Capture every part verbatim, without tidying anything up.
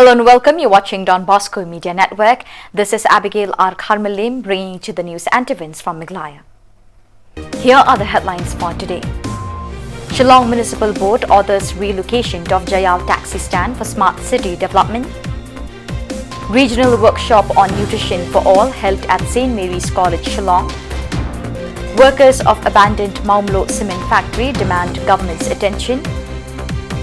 Hello and welcome. You're watching Don Bosco Media Network. This is Abigail R Kharmalim bringing you the news and events from Meghalaya. Here are the headlines for today. Shillong Municipal Board orders relocation of Jaiaw taxi stand for smart city development. Regional workshop on nutrition for all held at St Mary's College, Shillong. Workers of abandoned Mawmluh cement factory demand government's attention.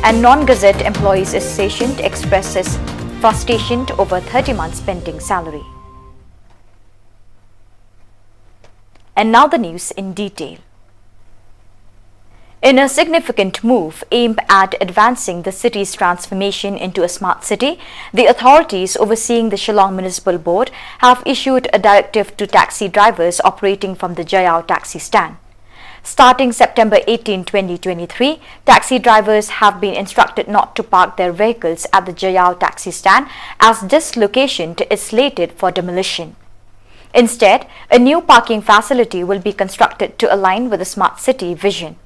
And Non-Gazette Employees Association expresses frustration over thirty months pending salary. And now the news in detail. In a significant move aimed at advancing the city's transformation into a smart city, the authorities overseeing the Shillong Municipal Board have issued a directive to taxi drivers operating from the Jaiaw taxi stand. Starting September eighteen, twenty twenty-three, taxi drivers have been instructed not to park their vehicles at the Jaiaw taxi stand, as this location is slated for demolition. Instead, a new parking facility will be constructed to align with the smart city vision.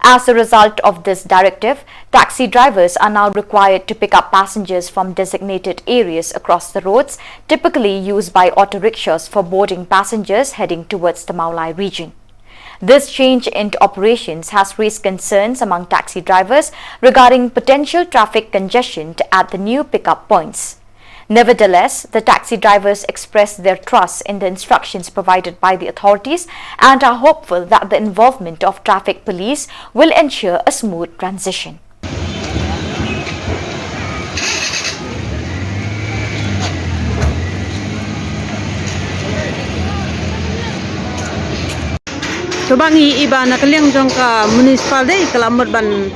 As a result of this directive, taxi drivers are now required to pick up passengers from designated areas across the roads, typically used by auto rickshaws for boarding passengers heading towards the Mawlai region. This change in operations has raised concerns among taxi drivers regarding potential traffic congestion at the new pickup points. Nevertheless, the taxi drivers expressed their trust in the instructions provided by the authorities and are hopeful that the involvement of traffic police will ensure a smooth transition. To ba ngi i ba na ka liang jong ka municipal dei ka la mut ban,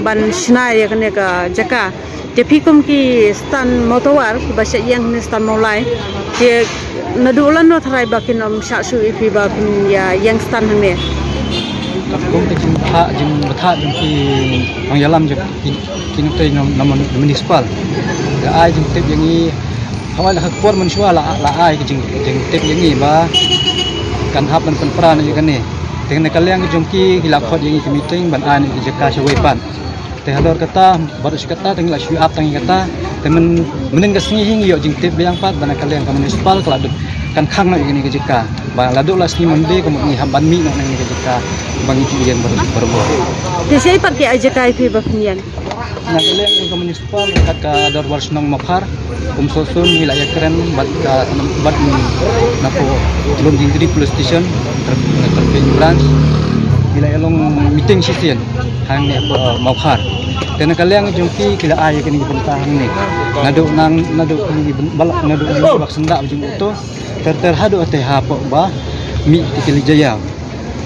ban shna ïa kane ka jaka. Te phi kum ki stand motor ki ba shah ïeng ne stand Mawlai. Te naduh lano tharai ba kin ym shah shuh ïa phi ba phin ïa ïeng stand hangne? Kum ka jingbthah, jingbthah jong ki nongïalam jong ki, ki nongtrei na, na municipal. Ka ai jingtip ïa ngi. Hawai la ka por mynshuwa la, la ai ka jing, jingtip ïa ngi ba kan hap ban pynpra na ïa kane. Te na ka liang ka jong ki, ki la khot ïa ngi ka meeting ban ai na ka jaka shawei pat. Te halor kata, baroh shi katta te ngi la shu ap tang ïa kata. Te myn, mynnin ka sngi hi ngi ïoh jingtip biang pat ba na ka liang ka municipal ka la dep kan khang noh ïa kane ka jaka. Ba la duh la sngi Monday ka mut ngi hap ban mih noh na kane ka jaka ba ngi ju ïeng baroh, baroh. Te shaei pat ki ai jaka ïa phi ba phin ïeng? Na ka liang ka municipal, kat ka dorbar shnong Mawkhar, kum Sosun ngi la ïakren bad ka, bad ngi na ka Lumdiengjri Police Station, traffic, traffic branch, ngi la ïalong meeting shisien hangne ha Mawkhar. Te na ka liang jong ki, ki la ai ïa kine ki bynta hangne. Naduh nang, naduh kine ki byn-, balok, naduh kine ki bak syndah jong uto. Ter ter haduh te hapoh ba mih ki kali Jaiaw.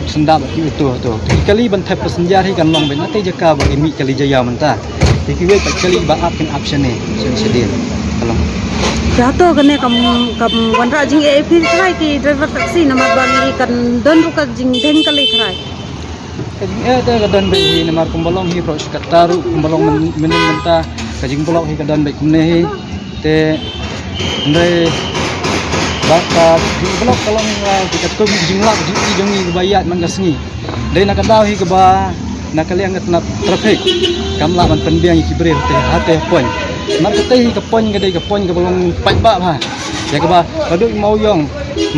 Syndah bad ki uto to. Ki kali ban thep passenger hi kan long beit na te jaka ba ki mih kali Jaiaw mynta. Te kiwei pat kali ba ap kin ap shane, shane shadien. Ka long. Te hato kane kam, kam wanrah jingeh ïa phi trai ki driver taxi namar ba ngi kan don ruh ka jingdeng kali trai. Ka jingeh te ka don beit hi namar kumba long hi baroh shi katta ruh kumba long myn-, mynnin mynta ka jingblok hi ka don beit kumne hi. Te hynrei ba ka jingblok ka long, ah, ka katkum ka jinglap jong ngi, jong ngi kaba ïaid man ka sngi. Dei na ka daw hi kaba na ka liang ka tnat traffic kam lah ban pynbiang ïa ki briew te ha te point. Namar kata hi ka point ka dei ka point kaba long paidbah bha. Ïa kaba haduh Mawiong,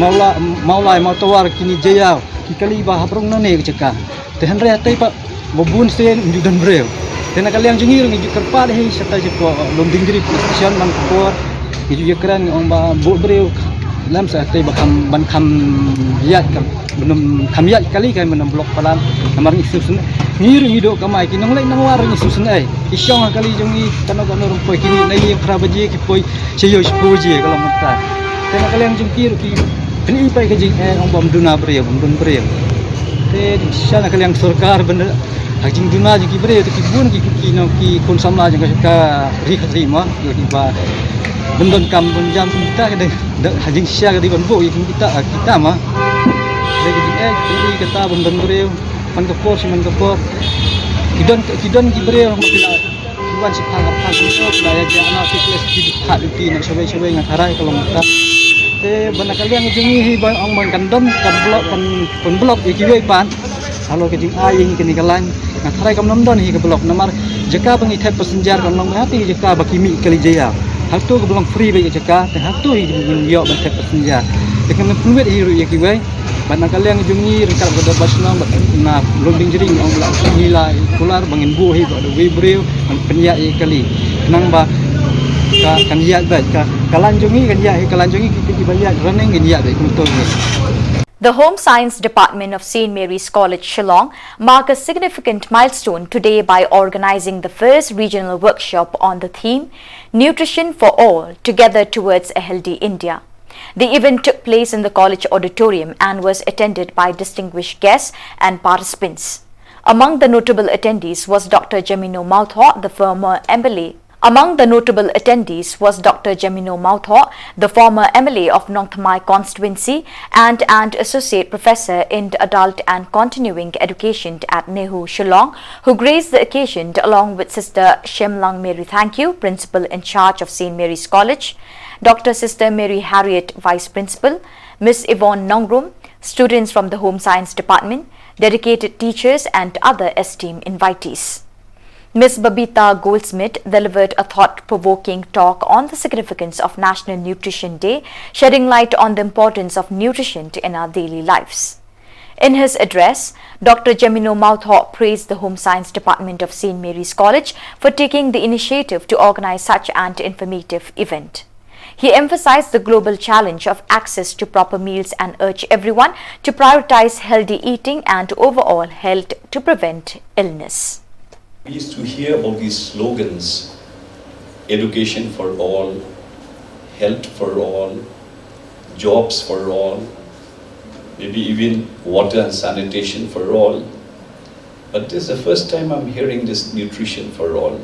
Mawla-, Mawlai, Mawtawar, kine Jaiaw, ki kali ba hap rung na ne ka jaka. Te hynrei hata pat ba bun sien ngi ju don briew. Te na ka liang jong ngi ruh ngi ju kyrpad hi shatai shapoh Lumdiengjri Police Station man ka por. Ngi ju ïakren ngi ong ba buh briew lem sa te ba kham, ban kham ïaid ka, ban ym kham ïaid kali ka ban ym blok palat. Namar ngi sngewsynei, ngi ruh ngi duh kamai, ki nongleit nongwar ruh ngi sngewsynei. Ki shong ha kali jong ngi kano kano ruh poi, kine na ïing phra baje ki poi sha ïew shiphew baje ka long mynta. Te na ka liang jong ki ruh ki pyni pat ka jingeh ong bym duna briew, bym dun briew. Te sha na ka liang sorkar ban ha jingduna jong ki briew te ki bun ki, ki, ki, no, ki khun samla jong ka, ka ri khatri mo, ki ba bym don kam bym don jam, kita ka dei, dei ha jingshisha ka dei ban buh ïa kita, kita mo. Dei ka jingeh, ka dei kata bym don briew man ka por sha man ka por. Ki don, ki don ki briew ma ki la ki wan shipang ka pang kumto, ki la ïa jia na ki, ki, ki, ki, ki, ki, na shawei shawei nga tharai ka long kata. Te ba na ka liang jong ngi hi ba ong ban kan don ka blok, kan, kan blok ïa kiwei pat. Halor ka jingai ïa ngi kane ka lain nga tharai kam nym don hi ka blok namar jaka ba ngi thep passenger kan long ha te jaka ba ki mih kali Jaiaw. Hato ka ba long free beit ka jaka, te hato hi jingïoh ban thep passenger. Te kan pynwit hi ruh ïa kiwei. Bad na ka liang jong ngi ryngkat ka Dorbar Shnong bad na Lum Dieng Jring ong ba la ngi la kular ba ngin buh hi bad uwei u briew ban pynïaid ïa kali. Nang ba ka kan ïaid beit ka, ka lain jong ngi kan ïaid hi, ka lain jong ngi ki, ki ba ïaid running kan ïaid beit kumto hi. The Home Science Department of Saint Mary's College Shillong mark a significant milestone today by organizing the first regional workshop on the theme Nutrition for All, Together Towards a Healthy India. The event took place in the college auditorium and was attended by distinguished guests and participants. Among the notable attendees was Doctor Jamino Mawthoh, the former M L A. Among the notable attendees was Doctor Jamino Mawthoh, the former M L A of Nongthymmai constituency and an associate professor in adult and continuing education at NEHU Shillong, who graced the occasion along with Sister Shemlang Mary Thangkhiew, principal in charge of Saint Mary's College, Doctor Sister Mary Harriet, vice principal, Miss Yvonne Nongrum, students from the Home Science Department, dedicated teachers, and other esteemed invitees. Miss Babita Goldsmith delivered a thought provoking talk on the significance of National Nutrition Day, shedding light on the importance of nutrition in our daily lives. In his address, Doctor Jamino Mawthoh praised the Home Science Department of Saint Mary's College for taking the initiative to organize such an informative event. He emphasized the global challenge of access to proper meals and urged everyone to prioritize healthy eating and overall health to prevent illness. We used to hear about these slogans, education for all, health for all, jobs for all, maybe even water and sanitation for all. But this is the first time I'm hearing this nutrition for all.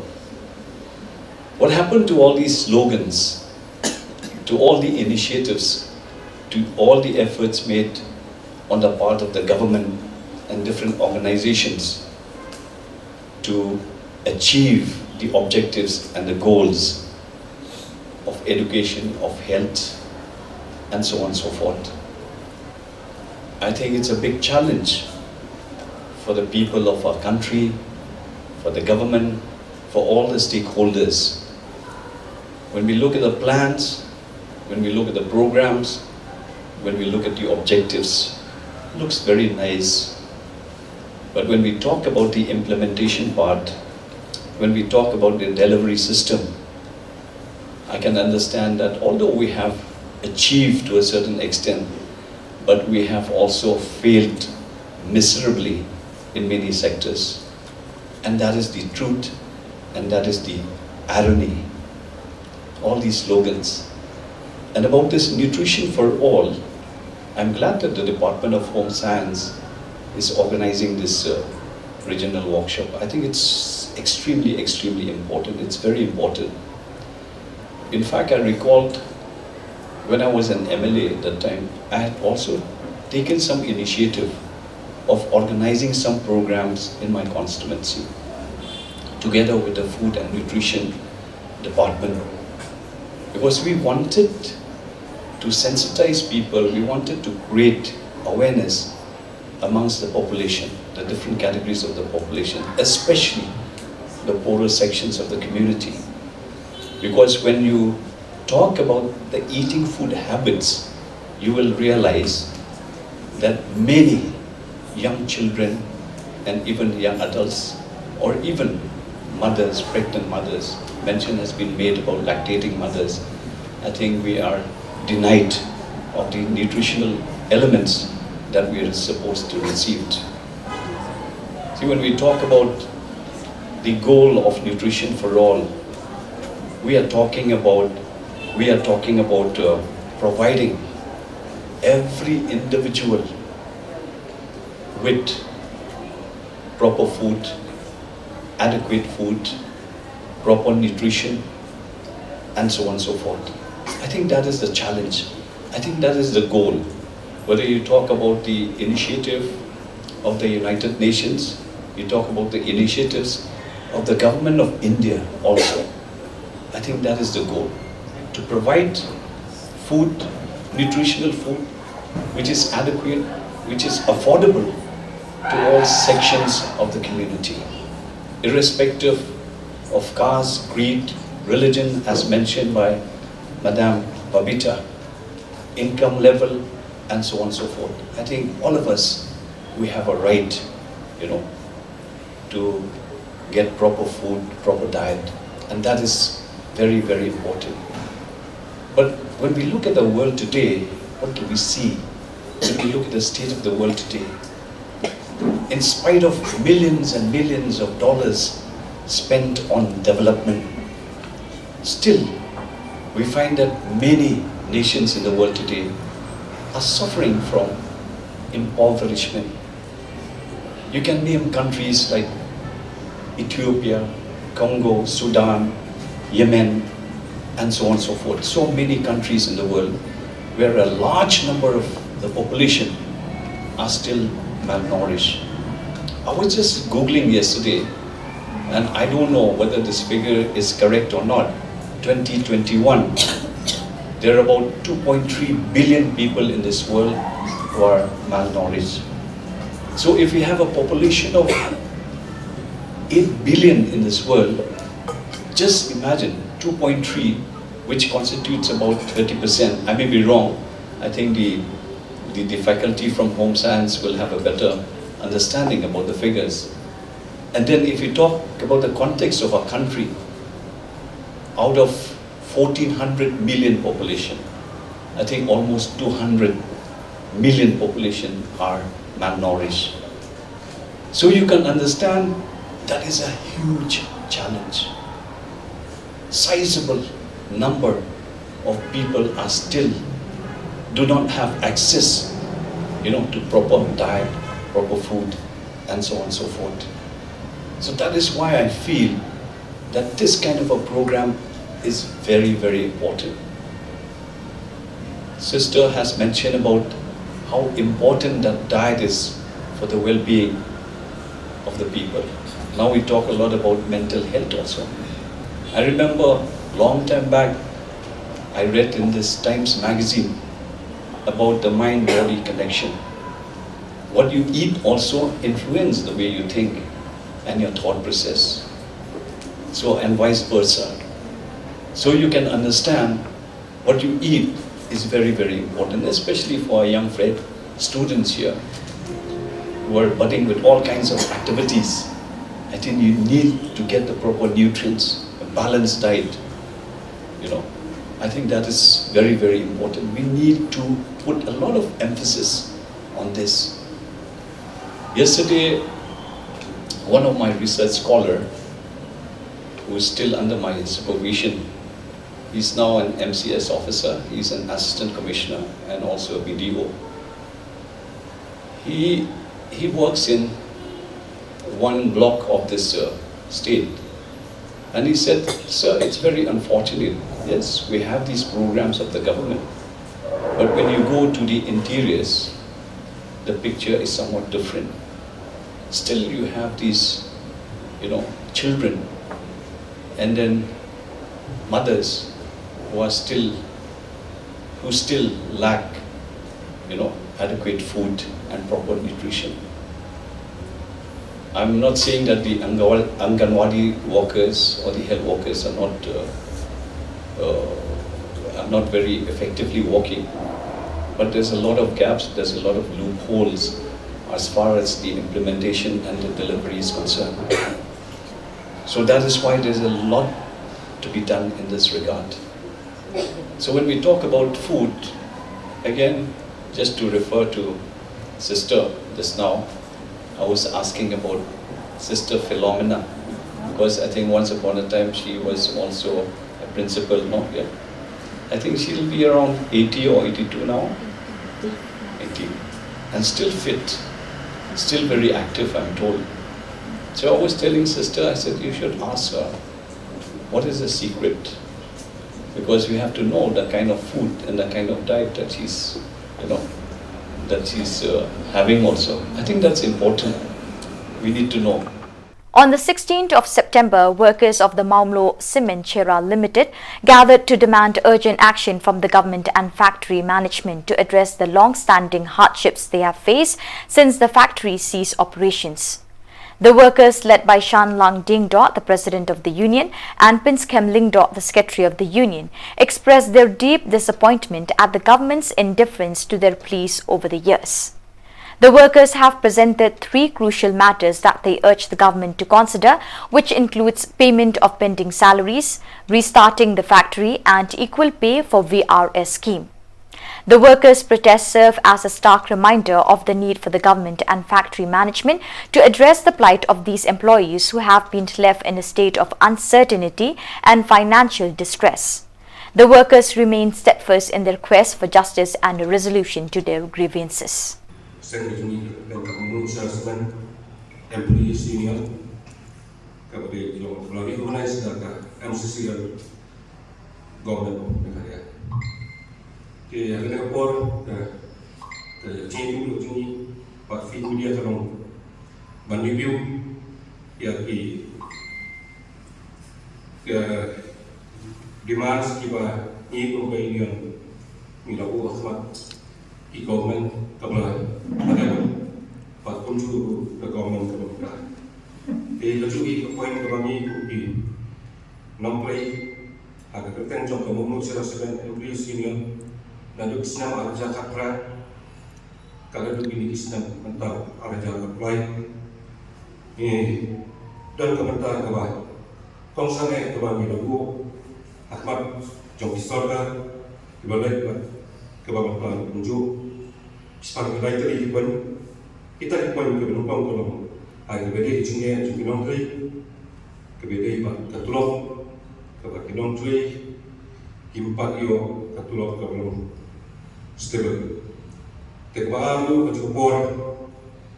What happened to all these slogans, to all the initiatives, to all the efforts made on the part of the government and different organizations to achieve the objectives and the goals of education, of health, and so on and so forth? I think it's a big challenge for the people of our country, for the government, for all the stakeholders. When we look at the plans, when we look at the programs, when we look at the objectives, looks very nice. But when we talk about the implementation part, when we talk about the delivery system, I can understand that although we have achieved to a certain extent, but we have also failed miserably in many sectors. And that is the truth, and that is the irony. All these slogans. And about this nutrition for all, I'm glad that the Department of Home Science is organizing this uh, regional workshop. I think it's extremely, extremely important. It's very important. In fact, I recalled when I was an M L A at that time, I had also taken some initiative of organizing some programs in my constituency together with the food and nutrition department, because we wanted to sensitize people, we wanted to create awareness amongst the population, the different categories of the population, especially the poorer sections of the community. Because when you talk about the eating food habits, you will realize that many young children and even young adults, or even mothers, pregnant mothers, mention has been made about lactating mothers. I think we are denied of the nutritional elements that we are supposed to receive. See, when we talk about the goal of nutrition for all, we are talking about we are talking about uh, providing every individual with proper food, adequate food, proper nutrition, and so on and so forth. I think that is the challenge. I think that is the goal. Whether you talk about the initiative of the United Nations, you talk about the initiatives of the government of India also. I think that is the goal, to provide food, nutritional food, which is adequate, which is affordable to all sections of the community, irrespective of caste, creed, religion, as mentioned by Madame Babita, income level, and so on and so forth. I think all of us, we have a right, you know, to get proper food, proper diet, and that is very, very important. But when we look at the world today, what do we see? When we look at the state of the world today, in spite of millions and millions of dollars spent on development, still we find that many nations in the world today are suffering from impoverishment. You can name countries like Ethiopia, Congo, Sudan, Yemen, and so on and so forth. So many countries in the world where a large number of the population are still malnourished. I was just Googling yesterday, and I don't know whether this figure is correct or not. twenty twenty-one, there are about two point three billion people in this world who are malnourished. So if we have a population of eight billion in this world, just imagine two point three, which constitutes about thirty percent. I may be wrong. I think the, the, the faculty from Home Science will have a better understanding about the figures. And then if you talk about the context of our country, out of fourteen hundred million population, I think almost two hundred million population are malnourished. So you can understand that is a huge challenge. Sizable number of people are still do not have access, you know, to proper diet, proper food, and so on and so forth. So that is why I feel that this kind of a program is very, very important. Sister has mentioned about how important that diet is for the well-being of the people. Now we talk a lot about mental health also. I remember long time back, I read in this Times magazine about the mind-body connection. What you eat also influence the way you think and your thought process. So, and vice versa. So you can understand what you eat is very, very important, especially for our young friend, students here who are budding with all kinds of activities. I think you need to get the proper nutrients, a balanced diet. You know, I think that is very, very important. We need to put a lot of emphasis on this. Yesterday, one of my research scholar, who is still under my supervision, he's now an M C S officer, he's an assistant commissioner and also a B D O. He, he works in one block of this uh, state. And he said, "Sir, it's very unfortunate. Yes, we have these programs of the government. But when you go to the interiors, the picture is somewhat different. Still, you have these, you know, children and then mothers who are still, who still lack, you know, adequate food and proper nutrition." I'm not saying that the Anganwa- Anganwadi workers or the health workers are not uh, uh, are not very effectively working, but there's a lot of gaps, there's a lot of loopholes as far as the implementation and the delivery is concerned. So that is why there's a lot to be done in this regard. So when we talk about food, again, just to refer to sister just now, I was asking about Sister Philomena, because I think once upon a time she was also a principal, no? Yeah. I think she'll be around eighty or eighty-two now. eighty. And still fit, still very active, I'm told. So I was telling sister, I said, "You should ask her, what is the secret?" Because we have to know the kind of food and the kind of diet that she's, you know, that she's uh, having also. I think that's important. We need to know. On the sixteenth of September, workers of the Mawmluh Cement Chera Limited gathered to demand urgent action from the government and factory management to address the long-standing hardships they have faced since the factory ceased operations. The workers, led by Shanlang Diengdoh, the president of the union, and Pynskhem Lyngdoh, the secretary of the union, expressed their deep disappointment at the government's indifference to their pleas over the years. The workers have presented three crucial matters that they urge the government to consider, which includes payment of pending salaries, restarting the factory, and equal pay for V R S scheme. The workers' protests serve as a stark reminder of the need for the government and factory management to address the plight of these employees who have been left in a state of uncertainty and financial distress. The workers remain steadfast in their quest for justice and a resolution to their grievances. Seng ni ni ka ka mun sa semen employees union ka ba de jong la recognize da ka M C C L government of Meghalaya. Ke ya ka por ka ka jing du jing pat fi media ka long ban review ya ki ka demands ki ba ni ko ka union ni la u khmat ki government ka ba la ka ba kumjuh ka government ka ba ka. Te ka ju ki ka point ka ba ni ko ki nongplay ha ka kyrteng jong ka Mawngluh Shira Seven Employees Union naduh ki snem ar hajar khatphra ka la dei ki snem mynta ar hajar khatphra. Ni don ka mynta ka ba kongsan eh ka ba ngi la buh ha khmat jong ki sorkar ki ba leh ba ka ba mynta kumjuh. Span ka dai tari ki pon kita ki pon ki ba nyngkong ka long ha ki ba dei jingeh jong ki nongtrei. Ka ba dei ba ka tulop ka ba ki nongtrei kim pat ïoh ka tulop ka ba long stable. Te ka ba ar ka jong ka por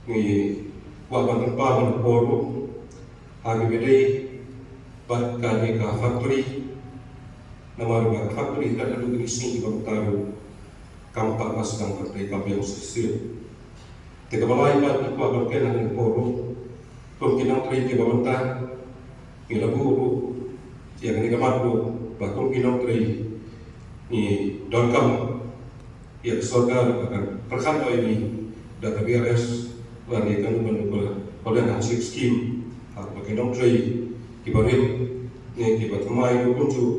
ngi kwah ban pynpaw ban por ha ka ba dei bad kane ka factory. Namar ba ka factory ka la dei ki sngi ki ba mynta ruh kam pat ba sdang ban trei kam biang shisha. Te ka ba lai pat ngi kwah ban kren ha kane ka por ruh kum ki nongtrei ki ba mynta ngi la buh ruh ïa kane ka mat ruh ba kum ki nongtrei ngi donkam ïa ka sorkar ba kan pyrkhat ïa ngi da ka V R S lane kano kano ka plan handshake scheme ha kaba ki nongtrei ki barim ne ki ba thymmai ruh kumjuh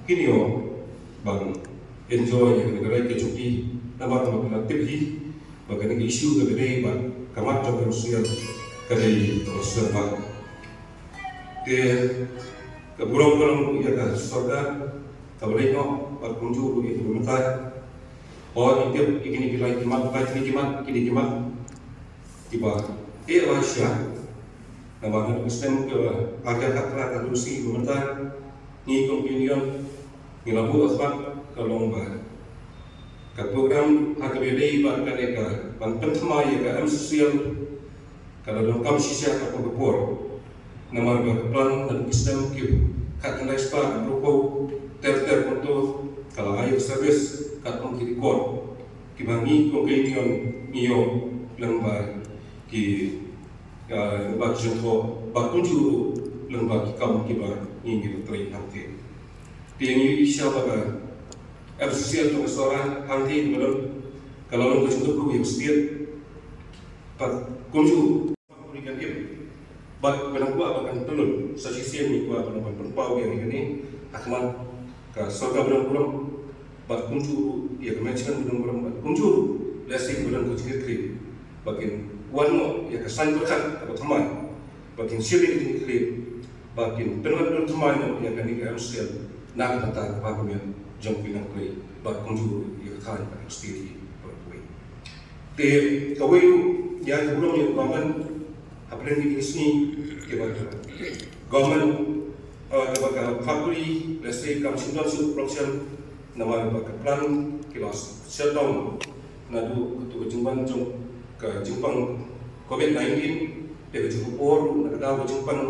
kin ïoh ban enjoy ïa ka rai ka jong ki namar ba ki la tip hi ba kane ka issue ka dei ba ka mat jong ka M C L ka dei ka M C L ba. Te ka burom ka long ïa ka sorkar ka ba leh noh bad kumjuh ruh ïa ki ba mynta. Hooid ngi tip ïa kine ki lai ki mat, lai kine ki mat, kine ki mat kiba eh ba shisha. Namar ha ka snem ka ba ar hajar khatphra ka dei shi ba mynta ngi kum ki union ngi la buh asbak ka long ba ka program ha kaba dei ba kane ka ban pynthymmai ïa ka M C C L ka la donkam shisha katkum ka por. Namar ba ka plan naduh ki snem ki khatkhyndai spah hynriewphew ter ter kumto ka la ai service katkum ki record kiba ngi kum ka union ngi ïoh lyngba ki, ah, lyngba ki jingthoh bad kumjuh ruh lyngba ki kam kiba ngi ngi trei hangtei. Te ngi ïohi shisha ba ka M C C L jong ka Sohra hangtei ka long ka long ka jingkyrkhu ïa ka state. Bad kumjuh bad ba nang kwah ba kan pynlong sa shisien ngi kwah ba nang pynpaw ïa kane ha khmat ka sorkar ba nang burom bad kumjuh ïa ka management ba nang burom bad kumjuh lehse ba nang ka jingkyrkhu ba kin wan noh ïa ka saiñ pyrkhat kaba thymmai ba kin shim ïa ka jingkyrkhu ba kin pynwan don thymmai noh ïa kane ka M C L na ka bynta ka ba ka miet jong ki nongtrei bad kumjuh ïa ka thaiñ ka state hi baroh kawei. Te kawei ruh ïa ka burom ïa ka government hapdeng kine ki sngi kiba ka government, eh, kaba ka factory lehse kam shym don shuh production namar ba ka plant ki la shutdown naduh kato ka jingwan jong ka jingpang covid nineteen. Te ka jingkupbor ruh na ka daw ka jingpang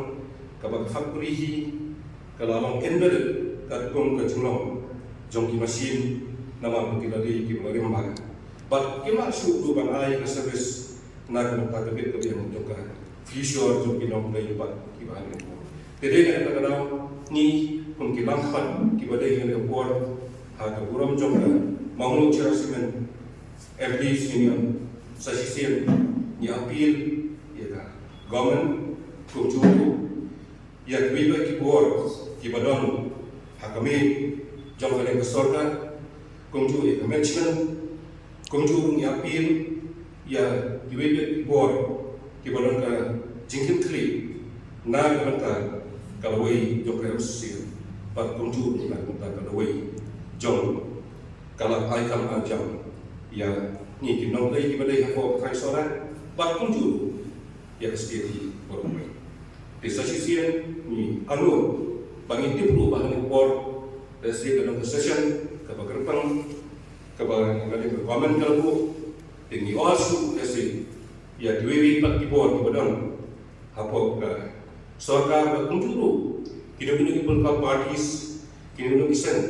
kaba ka factory hi ka la long embedded katkum ka jinglong jong ki machine namar ba ki la dei kiba la rim bha. Bad kim lah shuh ruh ban ai ka service na ka bynta ka bit ka biang jong ka future jong ki nongtrei bad kiba ha ri. Te dei na kata ka daw ngi kum ki langkhat kiba dei na ka por ha ka burom jong ka Mawngluh Shira Cement Employees Union sa shisien ngi appeal ïa ka government Kumjuh ruh ïa kiwei pat ki bor kiba don ha ka miej jong kane ka sorkar, kumjuh ïa ka management, kumjuh ruh ngi appeal ïa kiwei pat ki bor kiba don ka jingkitkhlieh na ka bynta ka lawei jong ka M C C, bad kumjuh ruh na ka bynta ka lawei jong ka lad ai kam ai jam ïa ngi ki nongtrei kiba dei hapoh ka thaiñ Sohra, bad kumjuh ruh ïa ka state hi baroh. Te sa shisien ngi angnud ba ngin tip ruh ba ha kane ka por lehse ka don ka session kaba kyrpang kaba ngi la dei ka comment ka la buh. Te ngi ong shuh lehse ïa kiwei pat ki bor kiba don hapoh ka sorkar, bad kumjuh ruh kino kino ki political parties, kino kino ki seng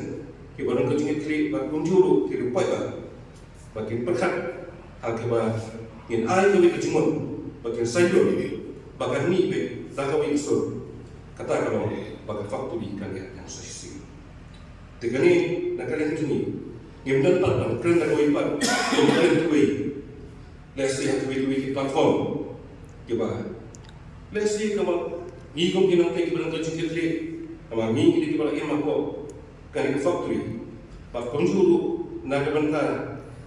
kiba don ka jingkitkhlieh, bad kumjuh ruh ki riewpaidbah ba kin pyrkhat ha kaba ngin ai kawei ka jingmut ba kin saiñdur ba kan mih beit da kawei ka sur, kata ka long ba ka factory kan ïaid sa shisien. Te kane na ka liang jong ngi ngim don pat ban kren da kawei pat, ngim kren kawei. Lehse ha kawei kawei ki platform kiba lehse kaba ngi kum ki nongtrei kiba don ka jingkitkhlieh, kaba ngi ki dei kiba la im hapoh kane ka factory. Bad kumjuh ruh na ka bynta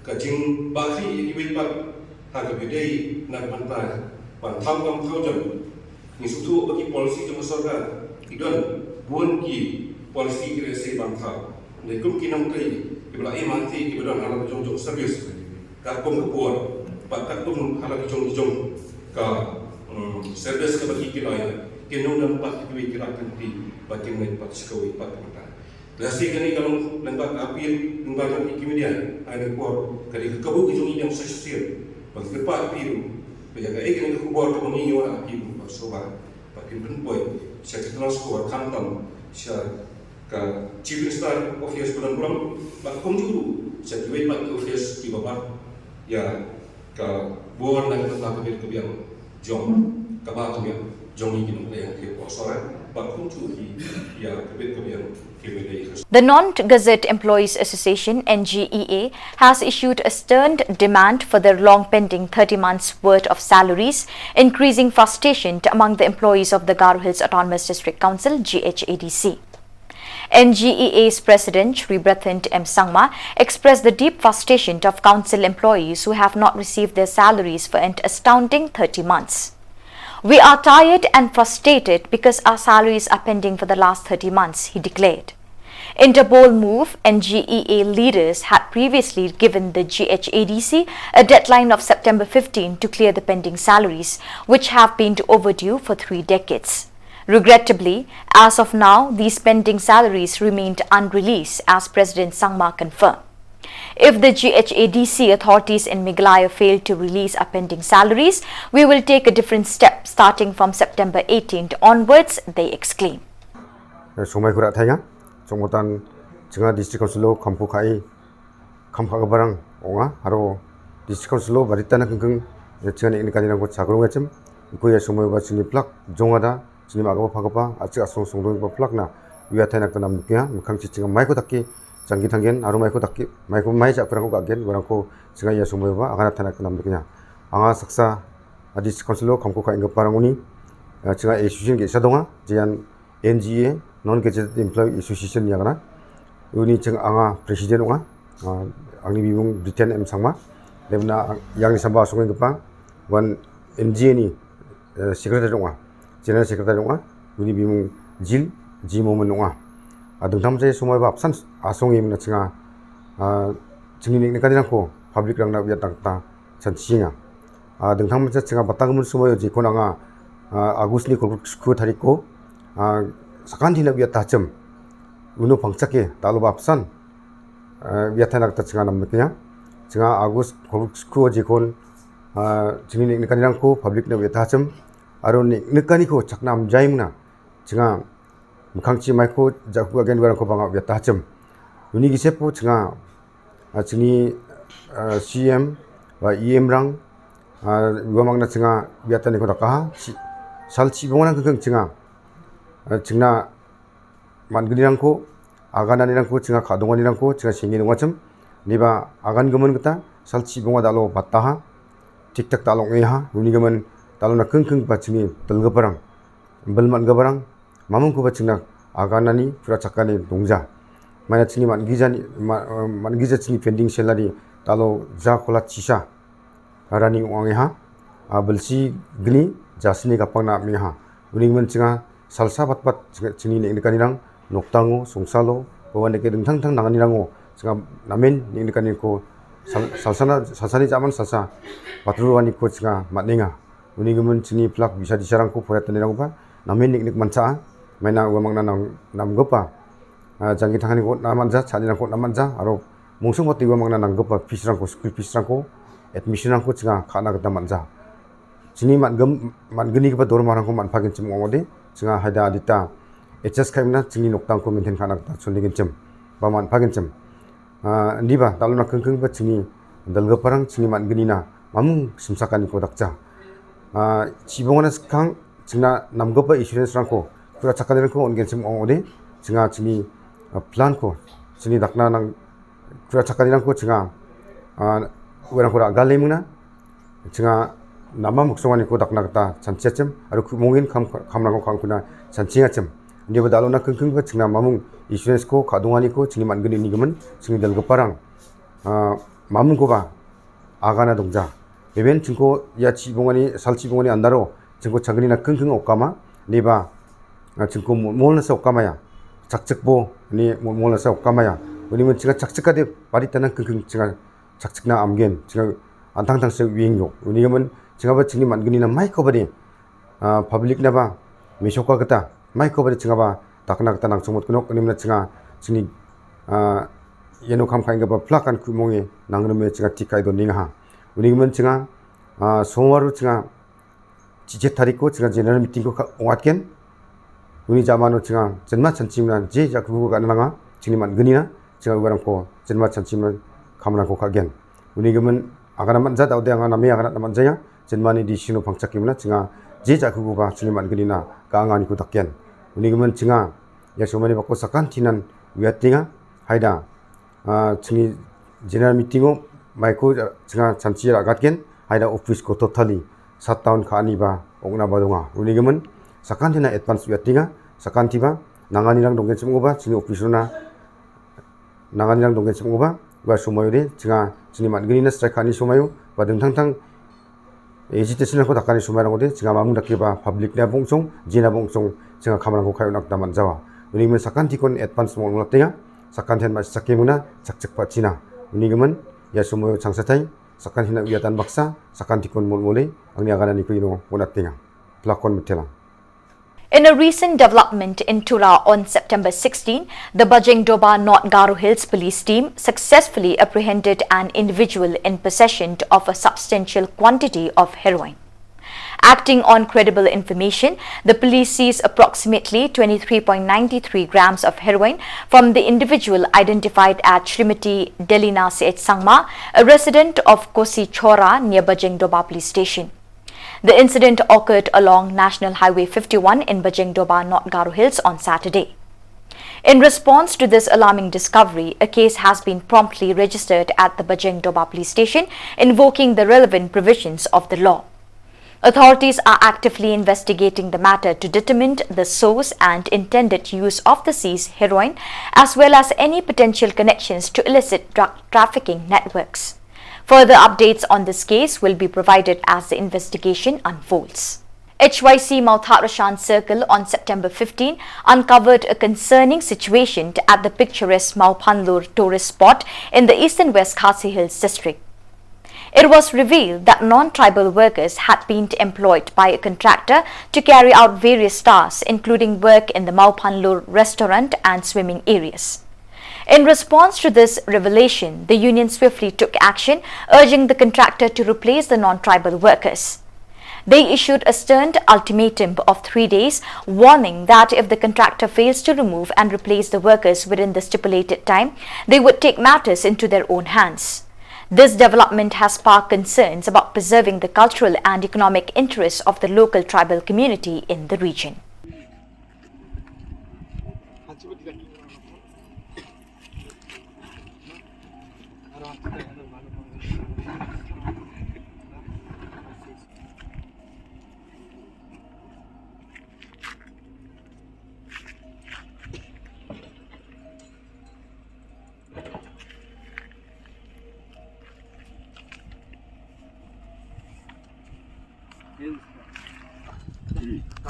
ka jingbakla ïa kiwei pat ha kaba dei na ka bynta ban thaw kam thaw jam. Ngi sngewthuh ba ki policy jong ka sorkar ki don bun ki policy ki lehse ban thaw. Hynrei kum ki nongtrei kiba la im hangtei kiba don ha la ka jong jong service, katkum ka por bad katkum ha la ka jong jong ka, mm, service kaba ki ki la ïa, kin ym don pat kiwei ki lad kynti ba kin leit pat sha kawei pat ka bynta. Lehse kane ka long lyngba ka appeal lyngba ka ki media ha kane ka por, ka dei ka kabu ka jong ngi ïa sa shisien ban kyrpad appeal ba ïa kaei kane ka khubor kaba ngi ïoh appeal ba sngewbha ba kin pynpoi sha ka tnat sngewbha khamtam sha ka Chief Minister office ba don burom, bad kumjuh ruh sha kiwei pat ki office kiba bha ïa ka bor na ka bynta ka bit ka biang jong kaba ka biang jong ngi ki nongtrei ha ka por Sohra, bad kumjuh hi ïa ka bit ka biang kiba dei ha. The Non-Gazette Employees Association, N G E A, has issued a stern demand for their long pending thirty months' worth of salaries, increasing frustration among the employees of the Garo Hills Autonomous District Council, G H A D C. N G E A's President Shri Brathend M Sangma expressed the deep frustration of council employees who have not received their salaries for an astounding thirty months. "We are tired and frustrated because our salaries are pending for the last thirty months," he declared. In a bold move, N G E A leaders had previously given the G H A D C a deadline of September fifteen to clear the pending salaries, which have been overdue for three decades. Regrettably, as of now, these pending salaries remained unreleased, as President Sangma confirmed. If the G H A D C authorities in Meghalaya fail to release our pending salaries, we will take a different step starting from September eighteenth onwards, they exclaim. Sngewbha khublei thaiñ, sngewbha jong nga District Council Khamkhukai, Khamkha Barang ong nga, aro District Council ba rita na kengkeng, jong nga ne ne kani nang ko chakrung ngachem, ko ïa sngewbha ba sini plak jong ada, sini ma ka pa ka pa, achi asong song dong ba plak na, ïa thaiñ na ka nam kia, mkhang chi jong nga mai ko taki, jong ki thanggen, aro mai ko taki, mai ko mai cha kurang ko ka gen, barang ko jong nga ïa sngewbha ba, aka na thaiñ na ka nam kia. Anga saksa, a District Council Khamkhukai ing ka parang uni, jong nga association ki sa dong nga, jian N G E A, Non-Gazetted Employee Association ïa kane. Uni jong nga President ong nga, ah, angni bimung Britain M Sangma. Dei na ïa ngni samba song ing ka pa, wan N G E A ni, eh, Secretary ong nga. General Secretary ong nga, uni bimung Jil, Ji Momen ong nga. Ah, dang tam je sngewbha ba absent, ah, song ing na jong nga, ah, jong ngi ne ne kani nang ko, public rang na ïa tang ta, chan chi nga. Ah, dang thang mynta jong nga ba tang mun sngewbha ïa jingkhun anga, ah, August ni kul sku tarik ko, ah, sakan dina ïa ta chem. Uno pangchak ïa, ta lo ba absent. Ah, ïa ta nak ta jong nga nam nya. Jong nga August kul sku jingkhun, ah, jong ngi ne ne kani nang ko, public na ïa ta chem. Aro ne ne kani ko chak nam jai mna. Jong nga mkhang chi mai ko, ja ko again wan ko ba nga ïa ta chem. Uni ki sepo jong nga, ah, jong ngi, ah, C M, ba E M rang, ah, ïa mang na jong nga, ïa ta ne ko da ka, chi, sal chi bong nang keng jong nga. Ah, jong nga, man gni nang ko, agan ni nang ko, jong nga ka dong ni nang ko, jong nga singi nang chem. Ni ba agan gemen kita, sal chi bong da lo bata ha, tik tak ta long eh ha, uni gemen, ta lo na keng keng ba jong ngi, tel ge parang. Bel man gabarang, mamung kuba chingna aganani pura chakani dongja. Maina chini man gija ni, ma-, man gija chini pending salary talo ja kola chisa. Arani ong ha, a belsi gni, jasni kapang na mi ha. Uning men chinga, salsa bat bat chinga, chini nek nekani rang, noktango, songsalo, bawan deke dengtang tang nangani rango, chinga namen nek nekani ko, sal-, salsana, salsani jaman salsa, patru ani ko chinga matninga. Uni gumen chini plak bisa disarang ko pura tani rang ba, namen nik nik mancha, maina ua mangna nang nam gopa. Ah, jangki thangani ko naman ja, chani rang ko naman ja, aro mungsung wati ua mangna nang gopa, fees rang ko, school fees rang ko, admission rang ko, chinga khana kata man ja. Chini man gem, man geni kapa dor marang ko man pagin chim ngode, chinga haida adita. H S kaimna chini noktang ko maintain khana kata chun digin chim, ba man pagin chim. Ah, ni ba, talo na kengkeng ba chini, dalga parang chini man geni na, mamung simsakan ko dakcha. Ah, chibong na skang, chingna nam gopa insurance rang ko, kura chakani rang ko, on gen chim ong ode, chinga chini, ah, plan ko, chini dakna nang, kura chakani rang ko, chinga, ah, werang ko da gale muna, chinga nama muksong ani ko dakna kata chanchi achim, aru ku mungin kam, kam nang ko kam kuna chanchi achim. Ni ba dalo na kengkeng ba chingna mamung insurance ko, kadung ani ko, chini man geni ni gumen, chini dalga parang. Ah, mamung ko ba, agana dongja. Beben chingko ya chibong ani, sal chibong ani andaro, chingko chagni na kengkeng okama, ni ba, ah, chingko mo-, mol na sa okama ya. Chakchik bo, ni mo-, mol na sa okama ya. Uni men chinga chakchik ade, pari tanang kengkeng chinga chakchik na amgen, chinga antang tang se wing yo. Uni men chinga ba chini man geni na mai ko ba de. Ah, public na ba, misoka kata, mai ko ba de chinga ba, takna kata nang sumut kunok, uni men chinga, chini, ah, yeno kam kain ba plak an ku monge, nang rume chinga tikai do ning ha. Uni men chinga, ah, somwaru chinga, chiche tariko chinga general meeting ko ka ongat ken. Uni jamano chinga, chenma chanchim na, je jaku ka nanga, chini man geni na, chinga ubarang ko, chenma chanchim na, kamna ko ka gen. Uni gumen, agana man ja, daude agana me agana man ja ya, chenma ni di sino pangchak kimna, chinga, je jaku ba, chini man geni na, ka angan ko takian. Uni gumen chinga, ya somani bako sakan tinan, wiatinga, haida, ah, chini general meeting o, mai ko, ah, chinga chanchi ra gatgen, haida office ko totally shutdown ka ani ba, ongna ba donga. Uni gumen, sakan tina advance wiatinga, sakan tiba, nangani rang donggen chim ba, chini office na, nangani rang donggen chim ba, ba sumayo de, chinga, chini man geni na strike ka ani sumayo, ba dengtang tang, agitation ko dakani sumai rang ode, chinga mamung daki ba public na bongchong, jina bongchong, chinga kamrang ko kayo nak daman jawa. Uni men sakan tikon advance mo mo tinga, sakan ten ma sakimuna, chak chak pa china. Uni gumen, ya sumayo chang satai, sakan hina uyatan baksa, sakan tikon mo mo le, angni agana ni ko ino mo nak tinga. Plakon metela. In a recent development in Tura on September sixteen, the Bajeng Doba North Garo Hills police team successfully apprehended an individual in possession of a substantial quantity of heroin. Acting on credible information, the police seized approximately twenty-three point nine three grams of heroin from the individual identified as Srimati Delina Seth Sangma, a resident of Kosi Chora near Bajeng Doba Police Station. The incident occurred along National Highway fifty-one in Bajeng Doba, North Garo Hills on Saturday. In response to this alarming discovery, a case has been promptly registered at the Bajeng Doba Police Station, invoking the relevant provisions of the law. Authorities are actively investigating the matter to determine the source and intended use of the seized heroin, as well as any potential connections to illicit drug trafficking networks. Further updates on this case will be provided as the investigation unfolds. H Y C Mawthadraishan Circle on September fifteen uncovered a concerning situation at the picturesque Mawphanlur tourist spot in the eastern West Khasi Hills district. It was revealed that non-tribal workers had been employed by a contractor to carry out various tasks, including work in the Mawphanlur restaurant and swimming areas. In response to this revelation, the union swiftly took action, urging the contractor to replace the non-tribal workers. They issued a stern ultimatum of three days, warning that if the contractor fails to remove and replace the workers within the stipulated time, they would take matters into their own hands. This development has sparked concerns about preserving the cultural and economic interests of the local tribal community in the region. Ngi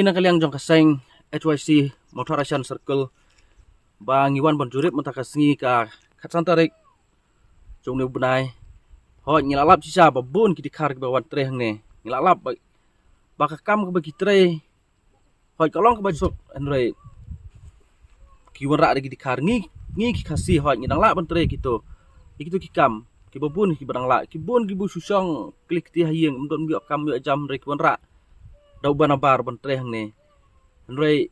na ka liang jong ka seng H Y C Mawthadraishan Circle ba ngi wan ban jurip mynta ka sngi ka khatsan tarik jong une u bnai. Hooid, ngi la lap shisha ba bun ki dkhar kiba wan trei hangne. Ngi la lap ba, ba ka kam kaba ki trei, hooid, ka long kaba suk, hynrei ki wanrah da ki dkhar. Ngi, ngi ki Khasi, hooid, ngi dang lah ban trei kito, ïa kito ki kam kiba bun kiba dang lah. Ki bun kiba shu shong kli kti ha ïing, ym don ïoh kam ïoh jam, hynrei ki wanrah da u banabar ban trei hangne. Hynrei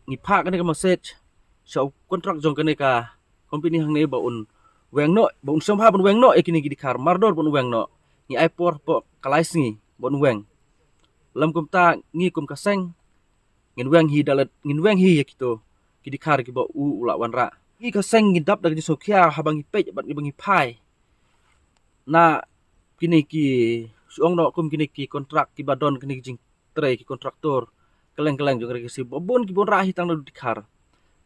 ngi phah kane ka message sha u kontrak jong kane ka company hangne ba un weng noh, ba un sngewbha ban weng noh ïa kine ki dkhar, mardor ban weng noh. Ngi ai por hapoh ka lai sngi ban weng. Lym kumta ngi kum ka seng ngin weng hi da lade, ngin weng hi ïa kito ki dkhar kiba u, u la wanrah. Ngi ka seng ngi dap da ka jingsngewkhia haba ngi peit bad ngi ba ngi phai na kine ki, shu ong noh kum kine ki kontrak kiba don, kine ki jingtrei, ki kontraktor kylleng kylleng jong ka ri Khasi, ba bun kiba wanrah hi tang da u dkhar.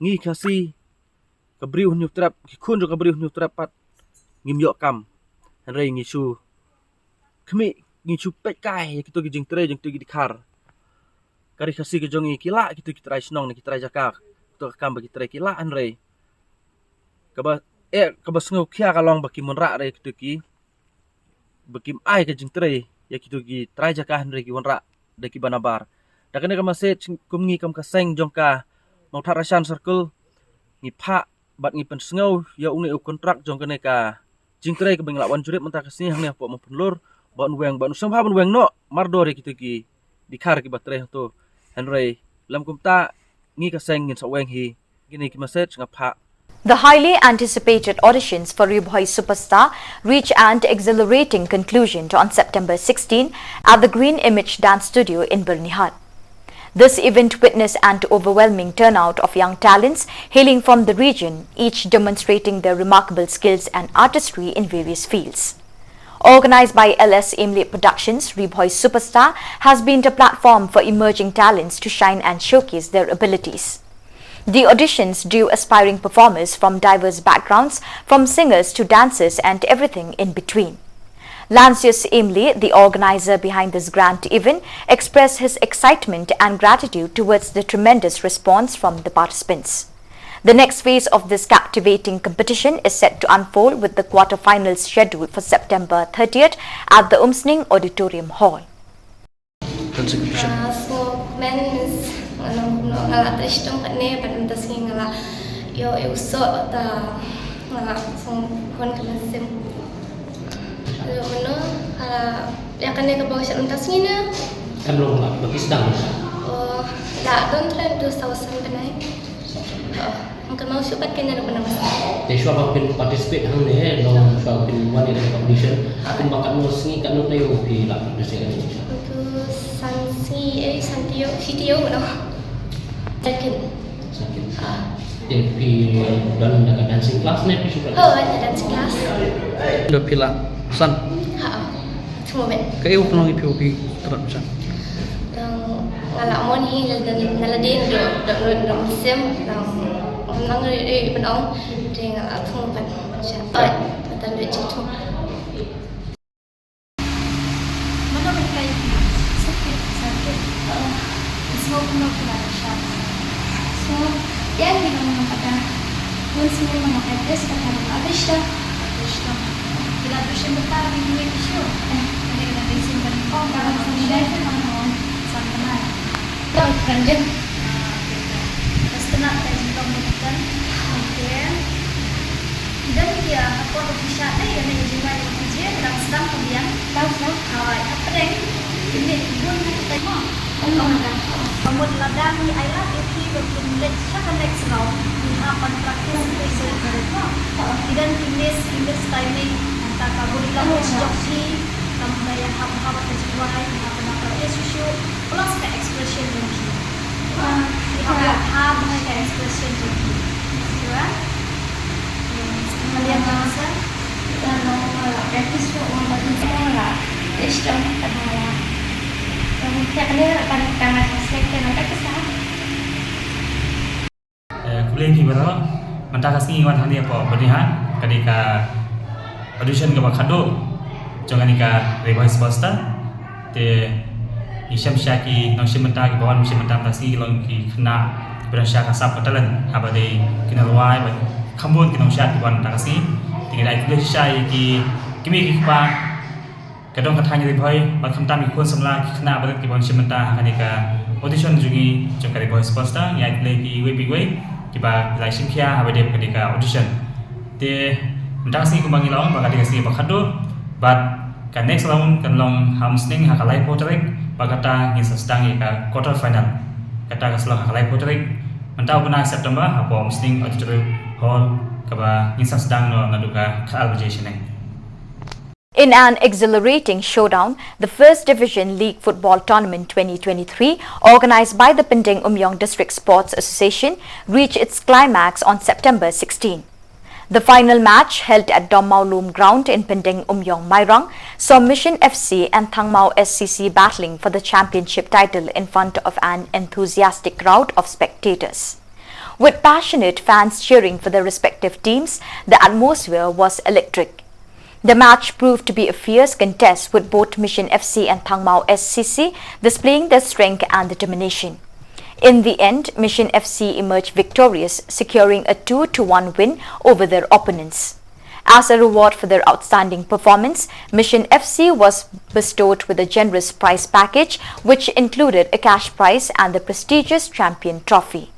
Ngi Khasi, ka Bri u Hynñiewtrep, ki khun jong ka Bri u Hynñiewtrep pat ngim ïoh kam. Hynrei ngi shu khmih, ngi shu peit kai ïa kito ki jingtrei jong kito ki dkhar. Ka ri Khasi ka jong ngi ki lah kito ki trai shnong ne ki trai jaka, kito ka kam ba ki trei ki lah, hynrei kaba, eh, kaba sngewkhia ka long ba kim wanrah re kito ki, ba kim ai ka jingtrei ïa kito ki trai jaka, hynrei ki wanrah da ki banabar. Da kane ka message kum ngi kum ka seng jong ka Mawthadraishan Circle ngi phah bad ngi pynsngew ïa une u kontrak jong kane ka jingtrei kaba ngi la wan jurip mynta ka sngi hangne hapoh Mawphanlur, ba un weng, ba un sngewbha ban weng noh mardor ïa kito ki dkhar kiba trei hangto. Hynrei lym kumta ngi ka seng ngin sa weng hi. Kine ki message nga phah. The highly anticipated auditions for Ri Bhoi Superstar reach an exhilarating conclusion on September sixteen at the Green Image Dance Studio in Byrnihat. This event witnessed an overwhelming turnout of young talents hailing from the region, each demonstrating their remarkable skills and artistry in various fields. Organized by L S Imli Productions, Ri Bhoi Superstar has been the platform for emerging talents to shine and showcase their abilities. The auditions drew aspiring performers from diverse backgrounds, from singers to dancers and everything in between. Lancius Imli, the organizer behind this grand event, expressed his excitement and gratitude towards the tremendous response from the participants. The next phase of this captivating competition is set to unfold, with the quarter-finals scheduled for September thirtieth at the Umsning Auditorium Hall. Contribution. Ah, so, men is, nga la, nga la trei shitom katne, bad mynta sngi nga la ïoh, ïoh u soh, ta nga la sngewkhun ka mynsiem. Ïoh, mano, ah, ïa kane kaba u shah mynta sngi ne? Kam long la, ba ki sdang. Oh, la don trei tu saw san bnai. Oh, nga kynmaw shuh pat kane na bnai. Te shuwa ba phin participate hangne, long shuwa phin wan ïa ka competition. Kumba katno sngi, katno taïew phi la practice ïa ka competition? Tu san sngi, eh, san taïew, shi taïew mano. Second. Second. Ah. Te phi don da ka dancing class ne phi shu practice? Oh, da dancing class. Da phi la san? Ha. Kaei u pynlong ïa phi ba phi kyrpad ban shah? Nga la mon hi na lade, na lade, na mynsiem, nga la ong, te nga la thung ban shah. Oi, matan dei jingthung. Mano ba kai phi? Sakit, sakit. Sngewbha phi la shah. So, ïa ki long nang kata. Bun sien ma nga practice kata ruh nga bishta. Bishta. Ki la tu shim bata ki due ki shu. Eh, kane ka dei sien ban kong ka la sien ban kong. San bnai. Ka kan dei. Ka stena ka jingkong ka kan. Okay. Ki don ki, ah, hapoh ka pisa te, ïa ne ka jingwan ka jingwan, dang sdang ka biang. Dang sdang. Hawai, hapdeng. Kine ki bun na ka tai mo. Ka mut lada ngi ai lad ïa phi ba phin leit sha ka next round, phi hap ban practice basic barit mo. Ki don ki miss, ki miss timing, nangta ka body language jong phi, ka mut ïa hap hap ka jingwai, phi hap ban practice shuh shuh, plus ka expression jong phi. Phi hap ban phah bha ka expression jong phi. Sure? Yes. Maliang jong sa. Practice shuh, practice shuh. Ish, jong ka. Kane kan, kan select kan ka kisa. Eh, khublei phi baroh. Mynta ka sngi ngi wan hangne hapoh Byrnihat, ka dei ka audition kaba khatduh jong kane ka Ri Bhoi Sports Star. Te ngi shem sha ki nongshim bynta kiba wan shim bynta mynta ka sngi, ki long ki khynnah kiba don sha ka sap ka talent, haba dei ki nongrwai bad kham bun ki nongshad kiba wan mynta ka sngi. Te ngi da ai khublei shisha ïa ki kmie ki kpa, ka dong ka thaiñ Ri Bhoi, bad khamtam ki khun samla, ki khynnah barit kiba wan shim bynta ha kane ka audition jong ngi jong ka Ri Bhoi Sports Star. Ngi ai khublei ïa phi iwei pa iwei kiba la shim khia haba dep kane ka audition. Te mynta ka sngi kumba ngi la ong ba ka dei ka sngi ba khatduh, bad ka next round kan long ha u Mynsngi ha ka laiphew tarik, bad kata ngin sa sdang ïa ka quarter final. Kata ka sa long ha ka laiphew tarik mynta u bnai September hapoh Mynsngi Auditorium Hall, kaba ngin sa sdang noh naduh ka khatar baje shaneng. In an exhilarating showdown, the First Division League Football Tournament twenty twenty-three, organized by the Pyndengumiong District Sports Association, reached its climax on September sixteen. The final match, held at Dommaulum Ground in Pyndengumiong, Mairang, saw Mission F C and Thangmao S C C battling for the championship title in front of an enthusiastic crowd of spectators. With passionate fans cheering for their respective teams, the atmosphere was electric. The match proved to be a fierce contest, with both Mission F C and Thangmao S C C displaying their strength and determination. In the end, Mission F C emerged victorious, securing a two to one win over their opponents. As a reward for their outstanding performance, Mission F C was bestowed with a generous prize package, which included a cash prize and the prestigious champion trophy.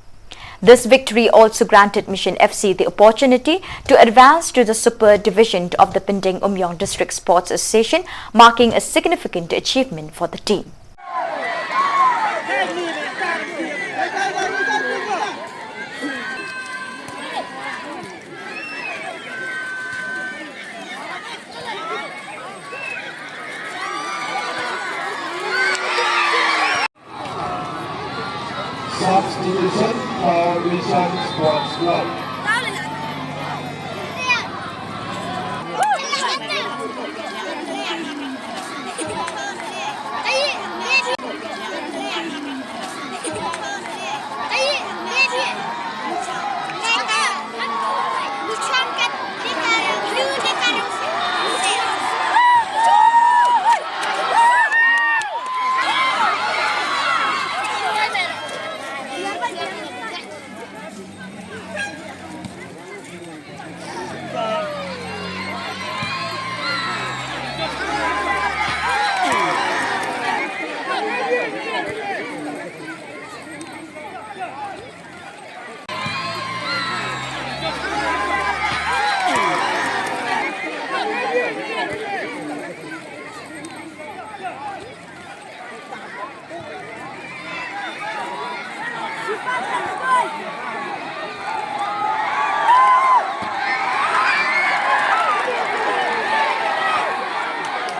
This victory also granted Mission F C the opportunity to advance to the Super Division of the Pyndengumiong District Sports Association, marking a significant achievement for the team. Substitution for Mission Sports Club.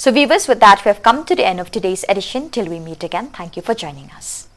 So viewers, with that, we have come to the end of today's edition. Till we meet again, thank you for joining us.